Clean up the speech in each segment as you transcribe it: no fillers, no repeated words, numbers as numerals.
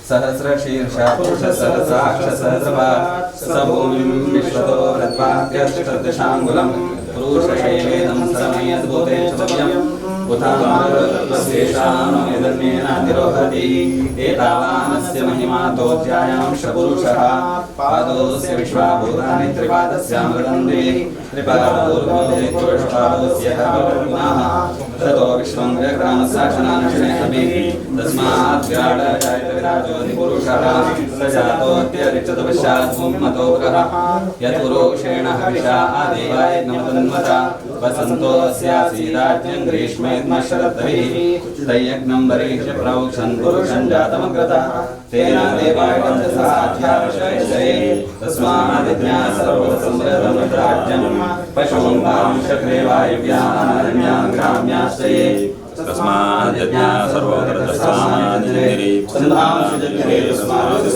सहस्रशीर्षा पुरुषसहस्राक्ष सहस्रपात् स भूमिं विश्वतो वृत्वात्यष्टदशाङ्गुलं पुरुषशैलेदं समयद्भूते च भव्यम् उतामृतस्येषां एतावानस्य महिमातोऽध्यायांश पुरुषः पादोऽस्य विश्वाभूतानि त्रिपादस्यामृतं दिवि त्रिपादोर्ध्वोऽस्य ततो विश्वं व्यक्रामसाशनानशने अपि तस्मात् विराडजायत विराजोऽधिपुरुषः स जातोऽत्यरिच्यत पश्चात् भूमिमतोऽग्रः यत्पुरुषेण हविषा आदेवाय नमतन्वत वसन्तोऽस्यासीराज्यं ग्रीष्मे शरद्भिः तयज्ञं बर्हिष प्रवक्षन् पुरुषं जातमग्रतः तेन देवाय साध्याविषये तस्मादिज्ञा सर्वसंवृतमृतराज्यं पशून् वांशक्रे वायुव्यान् ग्राम्याश्च तस्माद्यज्ञा सर्वोदरतस्माद्यज्ञे छन्दांसि तस्मात्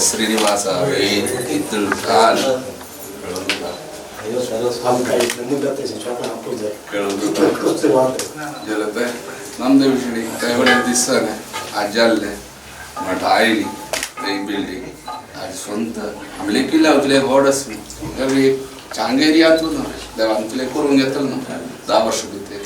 श्रीनिवास काल नमदे विषय काय दिसताने आज जाल्ले म्हट आयली ते बिल्डिंग आज स्वंत आमले किल्ला तुले व्हड आसली एक चांग एरियांतलो न्हू देवान तुले करूंक घेतलो न्हू 10 वर्सां भितर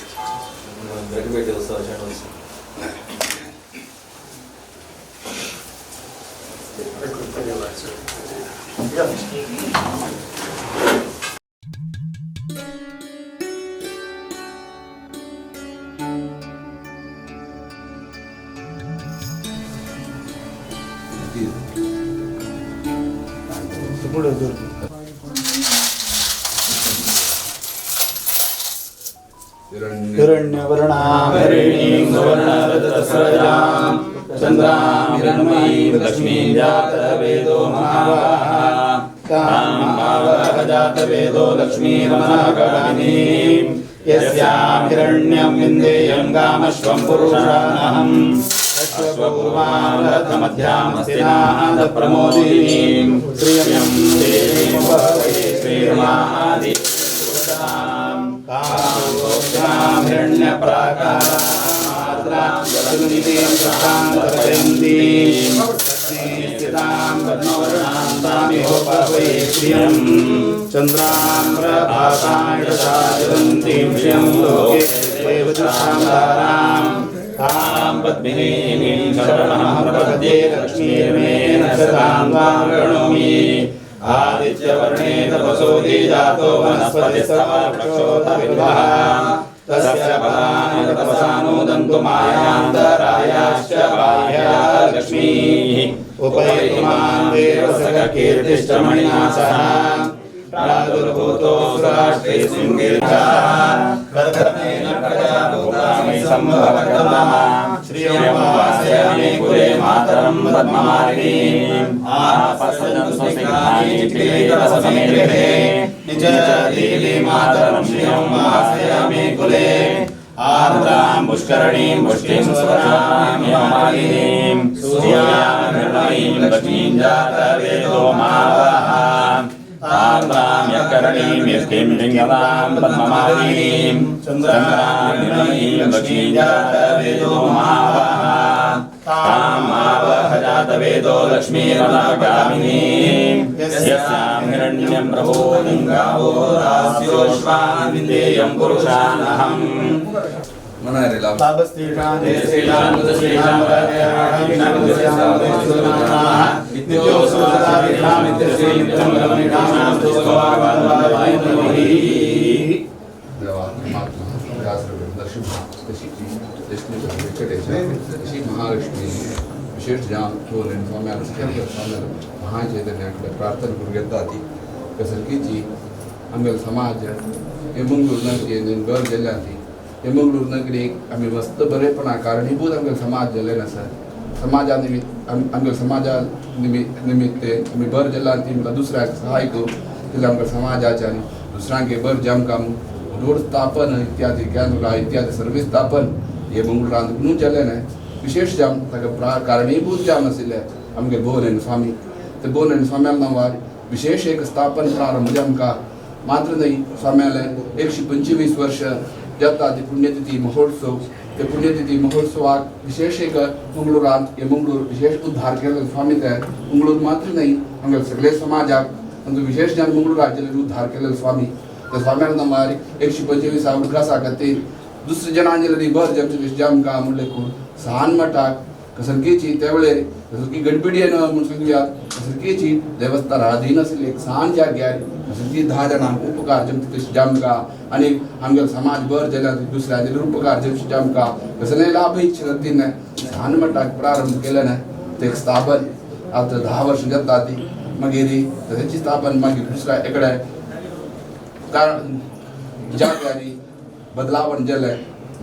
हिरण्यवर्णां सुवर्णरजतस्रजां चन्द्रां हिरण्मयीं लक्ष्मीं जातवेदो महावाः तां भावः जातवेदो लक्ष्मीरमनागामिनीं यस्यां हिरण्यं विन्देयं गामश्वं पुरुषानहं अश्वपूर्वां रथमध्यामस्तिनाद प्रमोदिनीं श्रियं देवीमुपहवये श्रीरमादि तां हिरण्यप्राकारामाद्रां जलन्तीं प्रभां दर्शयन्तीं स्थितां पद्मवर्णां तामिहोपहवये श्रियं चन्द्रां प्रभासां जलन्तीं श्रियं लोके देवदुषां धारां तां पद्मिनीं शरणं प्रपद्ये लक्ष्मीर्मे न सदां त्वां वृणोमि। आदित्यवर्णे तपसोऽधि जातो वनस्पतिस्तववृक्षोऽथ तस्य फलानि तपसानुदन्तु मायान्तरायाश्च बाह्या लक्ष्मीः उपैतु मां देवसखकीर्तिश्च मणिना सह प्रादुर्भूतो सुराष्ट्रेऽस्मिन् गिरिजाः प्रथमेन प्रजाभूतानि सम्भवकर्मः श्रियं वासयामि कुले मातरं पद्ममालिनीम् आपसदं स्वस्तिकानि चित्तीतपसमे गृहे निजदेवी मातरं श्रियं वासयामि कुले आर्द्रां पुष्करणीं पुष्टिं स्वरां हेममालिनीं सूर्यां हिरण्मयीं लक्ष्मीं जातवेदो मावः तां यकरणीं यष्टिं लिङ्गदां पद्ममालिनीं चन्द्रां हिरण्मयीं लक्ष्मीं जातवेदो मावः तां मावह जातवेदो लक्ष्मीरदागामिनीं यस्यां हिरण्यं प्रबोधं गावो दास्योऽश्वान् पुरुषानहम्। अशी महालक्ष्मी विशेष जावन स्वाम्याला महाचैतन्याकडे प्रार्थना करून घेता ती कसरकीची आमगेलो समाज हे मंगळूर नगरी बर गेल्या ती हे मंगळूर नगरीक आमी मस्त बरेपणा कारणीभूत आमगेलो समाज जाल्ले आसा। समाजा निमित्त आमगेलो समाजा निमित्ते आमी बर गेला ती म्हणल्यार दुसऱ्याक सहाय करूं तितलें आमकां समाजाचे आनी दुसऱ्यांक बर जामकां रोड स्थापन इत्यादी ज्ञान इत्यादी सर्वीस स्थापन हे मंगळूरांत न्हू जालें न्हय विशेष जावन ताका कारणीभूत जावन आशिल्ले आमगे भोवन स्वामी ते भोवन स्वाम्याल नांवार विशेष एक स्थापन प्रारंभ आमकां मात्र न्हय स्वाम्याले 125 वर्ष जाता ती पुण्यतिथी महोत्सव ते पुण्यतिथी महोत्सवाक विशेष एक मंगळूरांत हे मंगळूर विशेष उद्धार केले स्वामी ते मंगळूर मात्र न्हय आमगे सगळे समाजाक तांचो विशेष जावन मंगळूर राज्याचे उद्धार केले स्वामी त्या स्वाम्याल नांवार 125 उडगासा खातीर दुसरे जनांजली बर जमचे जामकां म्हणले कोण सहान मठाक कसरकेची त्या वेळेर कसरकी गडबिडी म्हूण सांगुया कसरकेची देवस्थान अधीन आशिल्ली एक सान जाग्यार कसरकी 10 जाणांक उपकार जमता तशें जामकां आनी आमगेलो समाज बर जाल्यार दुसऱ्याचेर उपकार जमचे जामकां कसलेय लाभ इच्छा न्हय सान मठाक प्रारंभ केलें न्हय ते एक स्थापन आतां 10 वर्सां जाता ती मागीर तशेंच स्थापन मागीर दुसऱ्या एकडे कारण जाग्यार बदलावण जालें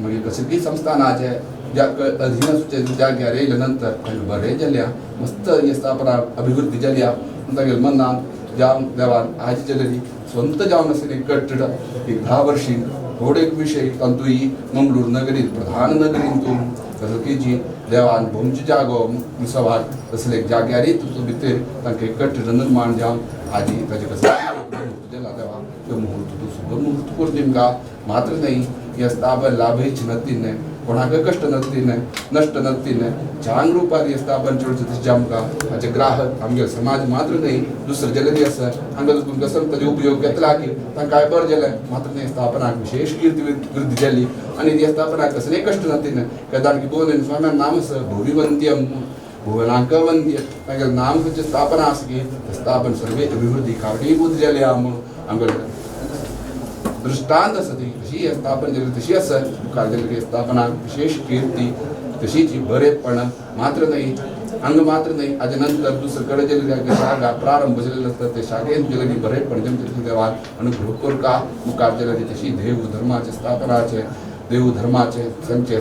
मागीर कसली संस्थानाचे ज्या अधीन जाग्यार येयले नंतर बरें जाल्या मस्त ही स्थापना अभिवृद्धी जाल्या तागेले मनान जावन देवान आज जालेली स्वंत जावन आशिल्ली कट्टड एक 10 वर्षी व्हड एक विशय तातूंत मंगळूर नगरीत प्रधान नगरीन तूं कसकीची देवान भोमचो जागो सवार तसले एक जाग्यारय तुजो भितर तांकां एक कट्टड निर्माण जावन आजी ताजे कसले जाला देवा त्यो मुहूर्त तूं शुभ मुहूर्त करून दिमकां मात्र न्हय हे स्थापन लाभच नती न्हय कोणाकय कश्ट नती न्हय नश्ट नती न्हय छान रुपार हे स्थापन चडचें तशें आमकां हाचे ग्राहक आमगेलो समाज मात्र न्हय दुसरे जाल्यार आसा हांगा कसो ताजो उपयोग घेतला की तांकां बरें जालें मात्र न्हय स्थापनाक विशेष कीर्ती वृद्धी जाली आनी ह्या स्थापनाक कसलेय कश्ट नती न्हय कारण की भुवन स्वाम्यान नाम आसा भुविवंद्यम भुवनांक वंद्य तांगेलें नाम खंयचें स्थापना आसा की स्थापन सर्वे अभिवृद्धी कारणीभूत जाली आहा म्हणून आमगेलें दृष्टांत आसा ती तशी स्थापन जाली तशी आसा मुखार जाली स्थापना विशेष कीर्ती तशीच बरेपण मात्र न्हय अंग मात्र न्हय हाजे नंतर दुसरे कडेन जाल्ली शाखा प्रारंभ जाल्ले आसता ते शाखेन जाल्ली बरेपण जमचे तशें देवान अनुग्रह करका मुखार जाली तशी देव धर्माचे स्थापनाचे देव धर्माचे संचे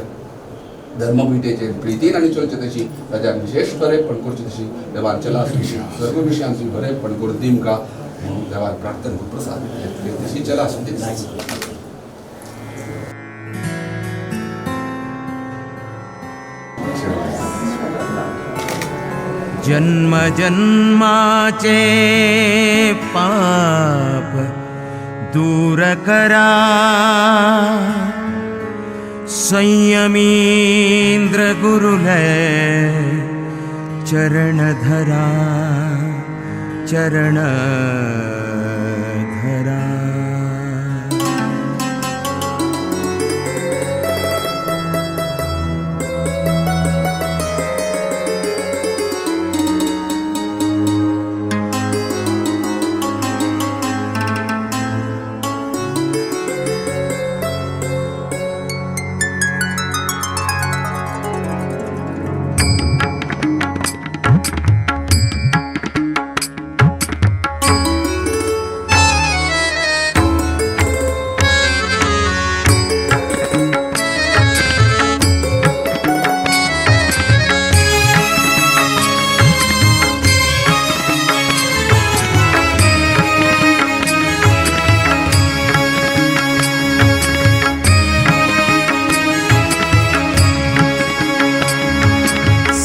धर्मपीठेचे प्रितीन आनी चलचे तशी ताज्या विशेष बरेपण करचें तशी देवान चला सर्व विशयांची बरेपण करून दिमकां म्हणून देवान प्रार्थना करून प्रसाद तशी चला आसूं. जन्म जन्माचे पाप दूर करा, संयमींद्र गुरुले चरण धरा, चरण धरा।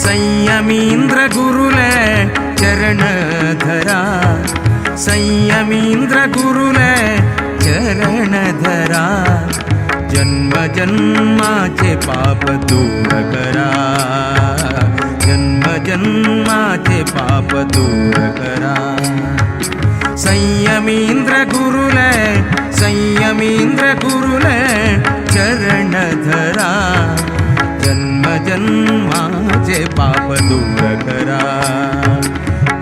संयमींद्र गुरुले चरण धरा, संयमींद्र गुरुले चरण धरा, जन्म जन्माचे पाप दूर करा, जन्म जन्माचे पाप दूर करा। संयमींद्र गुरुले, संयमींद्र गुरुले चरण धरा, जन्म जन्माचे पाप दूर करा,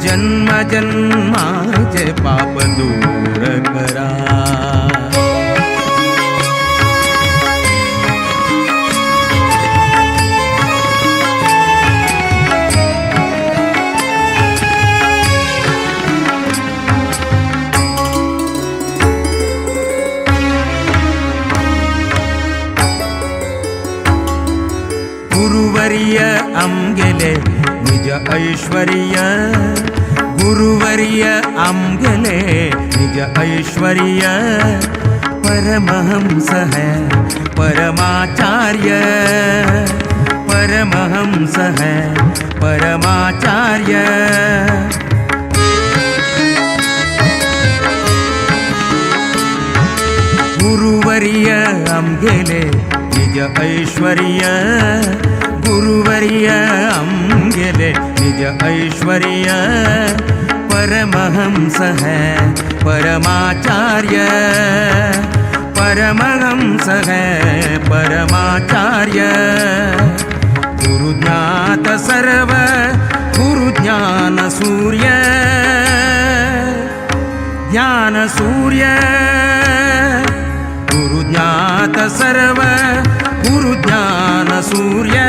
जन्म जन्माचे पाप दूर करा। गुरुवर्य आमगेले निज ऐश्वर्य, गुरुवर्य आमगेले निज ऐश्वर्य, परमहंस है परमाचार्य, परमहंस है परमाचार्य। गुरुवर्य आमगेले निज ऐश्वर्य, गुरुवर्य आमगेले निज ऐश्वर्य, परमहंस है परमाचार्य, परमहंस है परमाचार्य। गुरुज्ञात सर्व गुरुज्ञान सूर्य, ज्ञान सूर्य, गुरुज्ञात सर्व गुरुज्ञान सूर्य,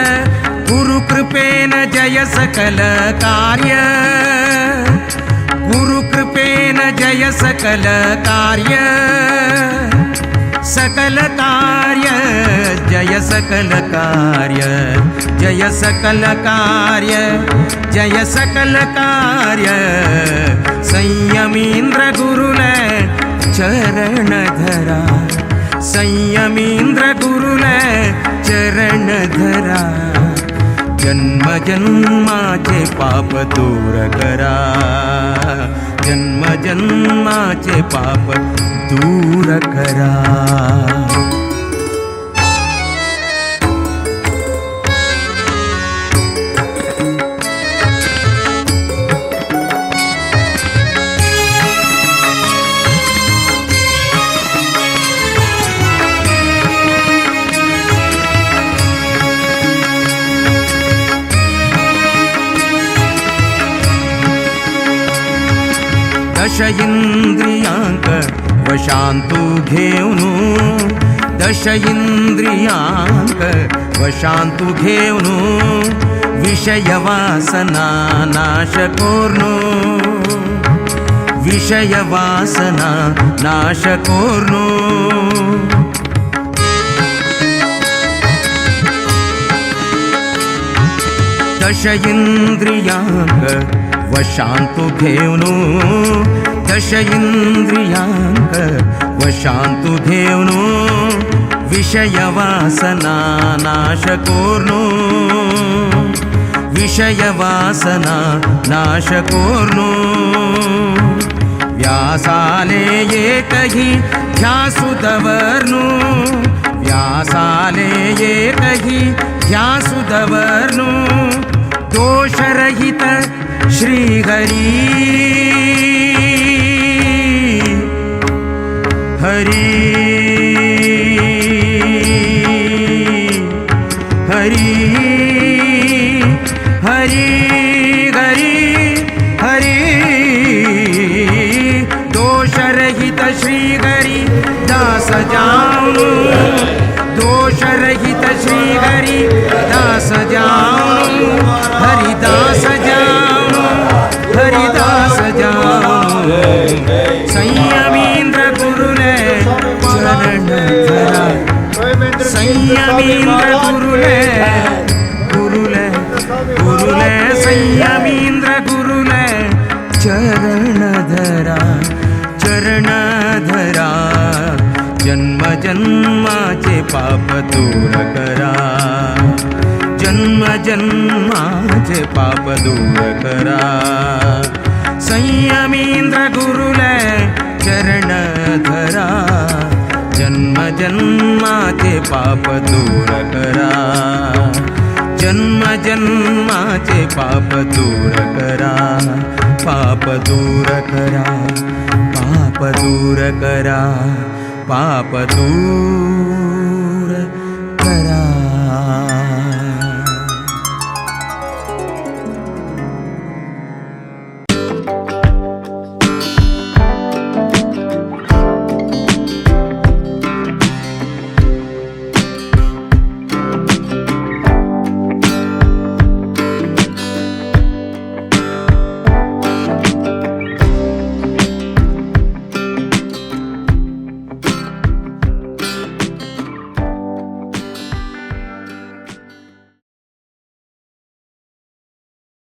गुरुकृपेन जय सकल कार्य, गुरुकृपेन जय सकल कार्य, सकल कार्य जय सकल कार्य, जय सकल कार्य, जय सकल कार्य। संयमींद्र गुरुले चरण धरा, संयमींद्र गुरुले चरण धरा, जन्म जन्माचे पाप दूर करा, जन्म जन्माचे पाप दूर करा। दश इंद्रियांक वशांतु घेऊन, दश इंद्रियांक वशांतु घेऊन, विषय वासना नाश कोर्नु, विषय वासना नाश कोर्नु। दश इंद्रियांक वशांतु घेऊन, दश इंद्रियांक वशांतु घेऊन, विषय वासना नाश कोर्नु, विषय विषय वासना नाश कोर्नु. व्यासाले एकही ध्यासु दवर्नु, व्यासाले एकही ध्यासु दवर्नु. दोषरहित श्रीहरी हरी हरी हरी हरी हरी. दोषरहित श्रीहरी दास जाणू, दोषरहित श्रीहरी दास जाणू. हरिदास जाणू, हरिदास जाणू. संयमींद्र गुरुले चरण धरा, संयमींद्र गुरुले गुरुले गुरुले, संयमींद्र गुरुले चरण धरा, चरण धरा. जन्म जन्माचे पाप दूर करा, जन्म जन्माचे पाप दूर करा. संयमींद्र गुरुले चरण धरा, जन्म जन्माचे पाप दूर करा, जन्म जन्माचे पाप दूर करा, पाप दूर करा, पाप दूर करा, पाप दूर करा.